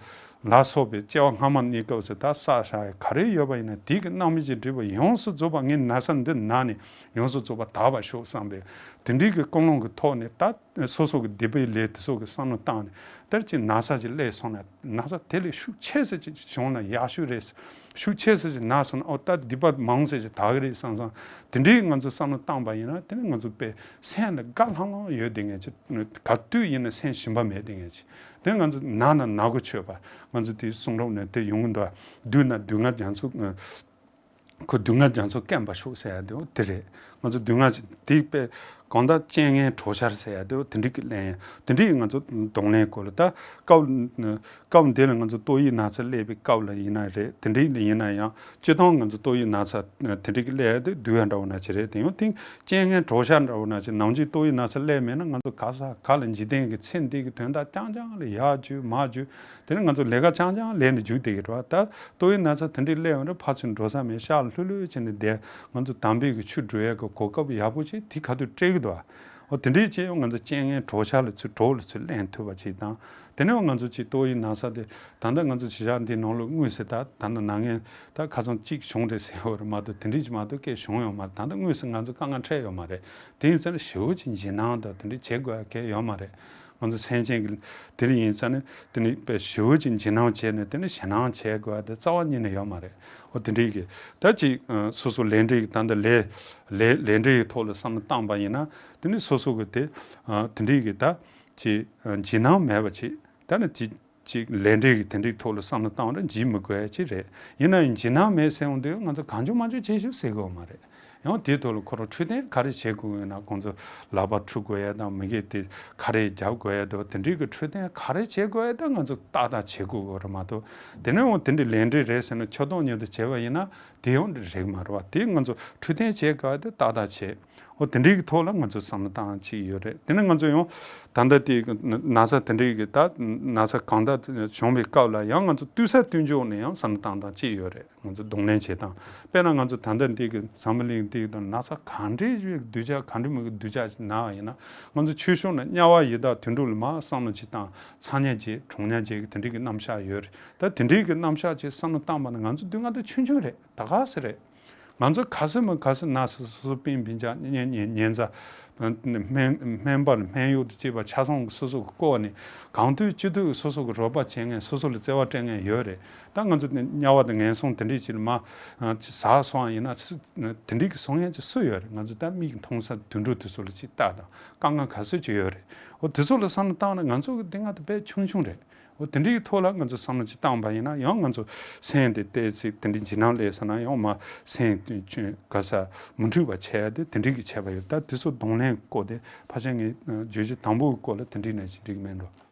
ལ་སོགས་པའི་སྐྱེ་བ་སྔ་མ་གནས་སྐབས་སུ་ད་བསགས་བཞག་ཡ་ག་རེ་ཡོད་པ་ཡིན་ན་དེ་གི་རྣམ་སྨིན་གྱི་སྒྲིབ་པ་ཡོངས་སུ་རྫོགས་པ་ངས་ན་ཚ་འདི་ན་ནས་ཡོངས་སུ་རྫོགས་པ་དག་པར་ཤོག་བསམ་པའི་དེ་འདྲའི་གི་ཀུན་སློང་གི་ཐོག་ནས་ད། སོ་སོ་གི་སྡིག་པའི་ལས་དེ་ཚོ་གི་བསམ་བློ་བཏང་ནས་དེར་ཅིག་ན་ཚ་ཅིག་སླེབས་སོང་ན་ན་ཚ་དེ་ལས་ཤུགས་ཆེ་ཙམ་ཅིག་བྱུང་ན་ཡག་ཤོས་རེད། ཤུགས་ཆེ་ཙམ་ཅིག་ན་སོང་ན་ཨོ་ད་སྡིག་པ་མང་ཙམ་ཅིག་དག་གི་རེད་བསམ་བསམ་དེ་འདྲའི་ང་ཚོ་བསམ་བློ་བཏང་པ་ཡིན་ན་དེ་ནི་ང་ཚོ་དཔེ་སེམས་ལ་དགའ་ལྷང་ལྷང་ཡོད་བསྡད་མཁན་ཅིག་ག་དུས་ཡིན་ན་སེམས་ཞུམ་པ་མེད་བསྡད་མཁན་ཅིག་དེ་ང་ཚོ་ན་ན་ན་གོ་ཆོད་པ་ང་ཚོ་དེའི་གསུང་རབ་ནས་དེ་ཡོང་གི་འདུག་སྡུག་ན་སྡུག་བསྔལ་རྒྱ་མཚོ། ཁོ་སྡུག་བསྔལ་རྒྱ་མཚོ་སྐེམ་པར་ཤོག་ཟེར་ཡ་དེ་འོ་དེ་རེད། ང་ཚོ་སྡུག་བསྔལ་ཅིག་དེ་དཔེ་གང་ལྟར་རྐྱེན་ངན་གྲོགས་ཤར་ཟེར་ཡ་དེ་འོ་དེ་འདྲའི་གི་གླེང་ཡ་དེ་འདྲའི་ང་ཚོ་གདོང་ལེན་སྐོར་ལ་ད་སྐབས་སྐབས་འདི་ལ་ང་ཚོ་ཏོག་དབྱིབས་ན་ཚ་སླེབས་པའི་སྐབས་ལ་ཡིན་ན་རེད། དེ་འདྲའི་ལ་ཡིན་ན་ཡང་སྤྱི་བཏང་ང་ཚོ་ཏོག་དབྱིབས་ན་ཚ་དེ་འདྲའི་གི་སླེབས་ཡ་དེ་སྡུག་ཡ་འདྲ་བོ་ན་ཅི་རེད། དེ་ཡང་དེ་རྐྱེན་ངན་གྲོགས་ཤར་འདྲ་བོ་ན་ཅི་ནམ་རྒྱུན་ཏོག་དབྱིབས་ན་ཚ་སླེབས་མེད་ན་ང་ཚོ་ག་ས་ག་ལ་འཇིག་རྟེན་གི་ཚེ་འདི་གི་དོན་དག་རྐྱང་རྐྱང་ལ་ཡར་རྒྱུག་མར་རྒྱུག་དེ་ནི་ང་ཚོ་ལས་ཀ་རྐྱང་རྐྱང་ལས་ནས་རྒྱུག་བསྡད་ཀྱི་རེད་བ། ད་ཏོག་དབྱིབས་ན་ཚ་དེ་འདྲའི་སླེབས་ཡོང་དུས་ཕར་ཚུར་འགྲོ་ས་མེད་ཤག་ལྷོད་ལྷོད་བྱས་ནས་བསྡད། ང་ཚོ་དམ་པའི་གི་ཆོས་སྒྲུབ་ཡས་ཀྱི་གོ་སྐབས་ཡག་པོ་ཅིག་དེ་ག་དུས་སྤྲད་ཀྱི་འདུག་བ། འོ་དེ་འདྲའི་ཅིག་ཡང་ང་ཚོ་རྐྱེན་ངན་གྲོགས་ཆ་ལ་ཚུར་གྲོགས་ལ་ཚུར་ལེན་ཐུབ་པ་ཅིག་དང་། དེ་ནས་ང་ཚོ་ཅིག་ཏོག་དབྱིབས་ན་ཚ་དེ་ད་ལྟ་ང་ཚོ་བྱེ་བྲག་འདིའི་ནང་ལ་དངོས་སུ་ད་ད་ལྟ་ན་མཁན་ད་ཁ་སང་གཅིག་བྱུང་རེད་ཟེར་བ་རེད་མ་གཏོགས་དེ་འདྲའི་ཅིག་མ་གཏོགས་སྐད་བྱུང་ཡོད་མ་རེད། ད་ལྟ་དངོས་སུ་ང་ཚོ་དཀའ་ངལ་འཕྲད་ཡོད་མ་རེད། དེ་ཡིན་ཙང་ནས་ཞེ་པོ་ཅིག་འཇིགས་སྣང་དང་དེ་འདྲའི་བྱེད་དགོས་ཡ་གང་ཡང་ཡོད་མ་རེད། ང་ཚོ་སེམས་ཅན་གྱི་དེ་འདྲ་ཡིན་ཙང་ནས་དེ་ནས་དཔེ་ཞེ་པོ་ཅིག་འཇིགས་སྣང་བྱས་ནས་དེ་ནས་ཞེད་སྣང་བྱེད་དགོས་ཡ་དེ་རྩ་བ་ཉིད་ནས་ཡོད་མ་རེད། འོ་དེ་འདྲའི་གི་ད་ཅིག་སོ་སོ་ལས་འབྲས་ཀྱི་ད་ལྟ་ལས་ལས་ལས་འབྲས་ཀྱི་ཐོག་ལ་བསམ་བློ་བཏང་པ་ཡིན་ན་དེ་ནས་སོ་སོ་གི་དེ་དེ་འདྲའི་གི་ད་ཅིག་འཇིགས་སྣང་མེད་པ་ཅིག་ད་ནི་དེ། ཅིག་ལས་འབྲས་ཀྱི་དེ་འདྲའི་ཐོག་ལ་བསམ་བློ་བཏང་བ་འདྲ་འཇིགས་མི་དགོས་ཡ་ཅིག་རེད། ཡིན་ན་ཡང་འཇིགས་སྣང་མེད་ཟེར་ཡོང་དུས་ང་ཚོ་གང་བྱུང་མང་བྱུང་བྱེད་ཤོག་ཟེར་གི་ཡོད་མ་རེད། ཡང་དེའི་ཐོག་ལ་ཁོ་རང་འཕྲོད་བསྟེན་ག་རེ་བྱེད་དགོས་ཡོད་ན་ཁོང་ཚོ་ལག་པ་འཁྲུ་དགོས་ཡ་དང་མི་གེ་དེ་ག་རེ་རྒྱབ་དགོས་ཡ་དང་དེ་འདྲའི་གི་འཕྲོད་བསྟེན་ག་རེ་བྱེད་དགོས་ཡ་དང་ང་ཚོ་ཏག་ཏག་བྱེད་དགོས་གི་རེད་མ་གཏོགས་དེ་ནས་འོང་དེ་འདྲའི་ལས་འབྲས་རེད་ཟེར་ན་ཆོད་སྡང་མཉམ་དུ་བྱས་པ་ཡིན་ན་དེ་ཡང་འགྲིག་མ་རེད་བ། དེ་ང་ཚོ་འཕྲོད་བསྟེན་བྱེད་དགོས་ཡ་དེ་ཏག་ཏག་བྱེད། འོ་དེ་འདྲའི་གི་ཐོག་ལ་ང་ཚོ་བསམ་བློ་བཏང་ཅིག་ཡོད་རེད། དེ་ནས་ང་ཚོ་ཡང་ད་ལྟ་དེ་ན་ཚ་དེ་འདྲའི་གི་ད་ན་ཚ་གང་ལྟར་བྱུང་བའི་སྐབས་ལ་ཡང་ང་ཚོ་བལྟོས་ས་བལྟོས་འཇོག་ནས་ཡང་བསམ་བློ་བཏང་སྟངས་ཅིག་ཡོད་རེད། ང་ཚོ་གདོང་ལེན་བྱེད་སྟངས་དཔེར་ན་ང་ཚོ་ད་ལྟ་འདི་གི་འཛམ་བུ་གླིང་འདི་གི་ན་ཚ་ག་འདྲའི་གི་གདུས་བྱ་ག་འདྲ་མོ་གི་གདུས་བྱ་ཞིག་ན་བ་ཡིན་ན་ང་ཚོ་ཆོས་ཕྱོགས་ནས་དམྱལ་བ་ཡི་དྭགས་དུད་འགྲོ་ལ་མར་བསམ་བློ་ཅིག་བཏང་ཚ་དམྱལ་བྱེད་གྲང་དམྱལ་བྱེད་གི་དེ་འདྲའི་གི་རྣམ་གཞག་ཡོད་རེད། ད་དེ་འདྲའི་གི་རྣམ་གཞག་ཅིག་བསམ་བློ་བཏང་བ་ན་ང་ཚོ་སྡུག་བསྔལ་དེ་ཆུང་ཆུང་རེད། ད་ག་སེ་རེད། ང་ཚོ་ག་སེ་མི་ག་སེ་ན་སོ་སོ་སོ་སྤིན་སྤིན་ཆ་ཉེ་ཉེ་ཉེན་ཚ་སྨན་སྨན་པ་ལ་སྨན་གཡོག་ཏུ་བྱེད་པ་ཆ་ཚང་གི་སོ་སོ་གི་བསྐོ་བ་ནི་གང་དུས་ཅི་དུས་སོ་སོ་གི་རོགས་པ་བྱེད་མཁན་སོ་སོ་ལ་བརྩེ་བ་སྤྲད་མཁན་ཡོད་རེད། ད་ང་ཚོ་དེ་དམྱལ་བ་དང་ངན་སོང་དེ་འདྲས་ཅིག་ལ་མ་ཟག་སོང་བ་ཡིན་ན་སུ་དེ་འདྲས་ཀྱི་སོང་མཁན་ཅིག་སུ་ཡོད་རེད། ང་ཚོ་ད་མིག་མཐོང་ས་དུད་འགྲོ་དེ་ཚོ་ལ་ཅིག་ལྟ་དང་དཀའ་ངལ་ག་ཚོད་ཅིག་ཡོད་རེད། འོ་དེ་ཚོ་ལ་བསམ་བློ་བཏང་ན་ང་ཚོ་གི་སྡུག་བསྔལ་དེ་དཔེ་ཆུང་ཆུང་རེད། འོ་དེ་འདྲའི་ཐོག་ལ་ང་ཚོ་བསམ་བློ་ཅིག་བཏང་པ་ཡིན་ན་ཡང་ང་ཚོ་སེམས་དེ་ཏོག་ཙམ་དེ་འདྲའི་འཇིགས་སྣང་སླེབས་སོང་ན་ཡང་མ་སེམས་དེ་ཅུང་ག་ས་མི་འཁྲུགས་པ་བྱས་ཏེ་དེ་འདྲའི་གི་བྱས་པ་ཡོད། ད་དེ་ཚོ་གདོང་ལེན་སྐོར་དེ་ཕལ་ཆེར་ངས་བརྗོད་གཞི་དང་པོ་གི་སྐོར་ལ་དེ་འདྲའི་ནས་ཅིག་འགྲིག་མེད་འགྲོ།